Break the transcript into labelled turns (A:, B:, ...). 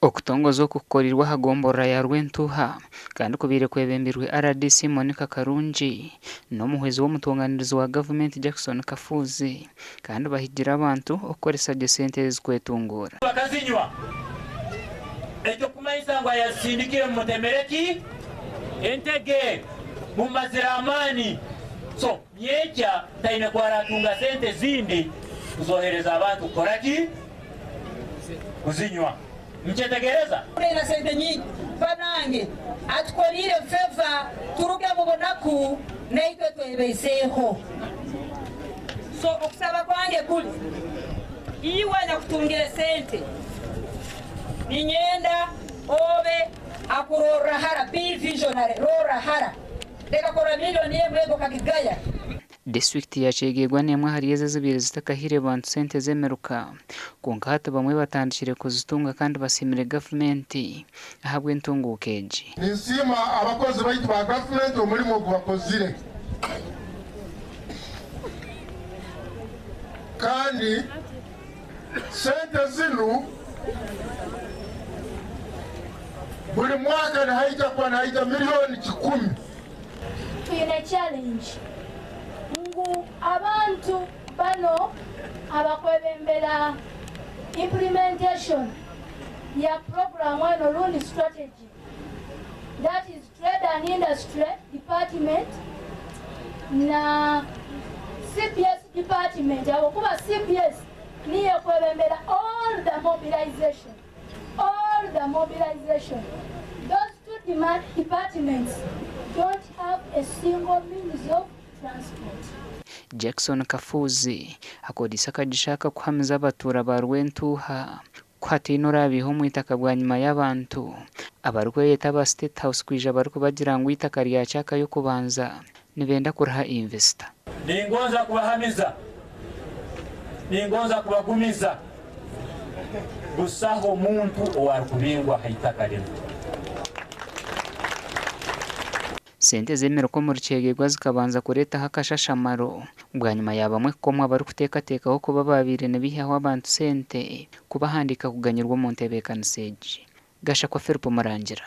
A: Okutongoza oku kukoreirwe aha gomborora ya Rwentuuha kandi kubaire kwebembirwe rdc Monica Karungi n'omuhwezi w'omutonganirizi wa gavumenti Jackson Kafuuzi kandi bahigire abantu okukoresa gye sente ezi kwetunguura.
B: Bakazinywa. Ekirikumanyisa ngu ayazisindikire mumutemere ki? Entege. Mumumazire amaani. So nyenkya taine ku araatunga sente ezindi kuzohereza abantu kukora ki? Kuzinywa. Mukyetegereza?
C: Kureeba sente nyingi banange atukoriire favour turuge mubunaku naitwe twebeiseho so okusaba kwange kuri iwe anyakutungire sente ninyenda obe akurorra hara be visionary rorra hara reka kurora million emwe ego okagigaya.
A: Disiturikiti ya Kyegegwa n'emwe ahari ezo ezibaire zitakahaire bantu sente z'emiruka kwonka hati bamwe batandikire kuzitunga kandi basiimire gavumenti ahabw'entunguuka egi.
D: Ninsiima abakozi baitu ba gavumenti omurimo ogu bakozire kandi sente zinu buri mwaka nihaija kuba nihaija miriyoni kikumi.
E: Twine challenge ngu abantu bano abakwebembera implementation ya puroguramu eno rundi strategy that is Trade and Industry department na CBS department ahabw'okuba CBS niyo ekwebembera all the mobilization. All the mobilization those two departments don't have a single means of transport.
A: Jackson Kafuuzi akoorisa akagisha aka kuhamiza abatuura ba Rwentuuha ku hataine oraabiiha omu itaka bwanyima y'abantu abarikweyeta aba State House kwija barikubagira ngu eitaka rya Kyaka y'okubanza nibenda kuriha investor.
B: Ningonza kubahamiza, ningonza kubagumiza, busaho muntu owarukubingwa ha itaka linu.
A: Sente z'emirika omuri Kyegegwa zikabanza kureetaho akashashamaro bwanyima ya bamwe kukomwa barikuteekateekaho kuba baabaire nibaihaho abantu sente kubahandiika kuganyirwa omu ntebeekanisa egi. Gashakwa Philip Murangira.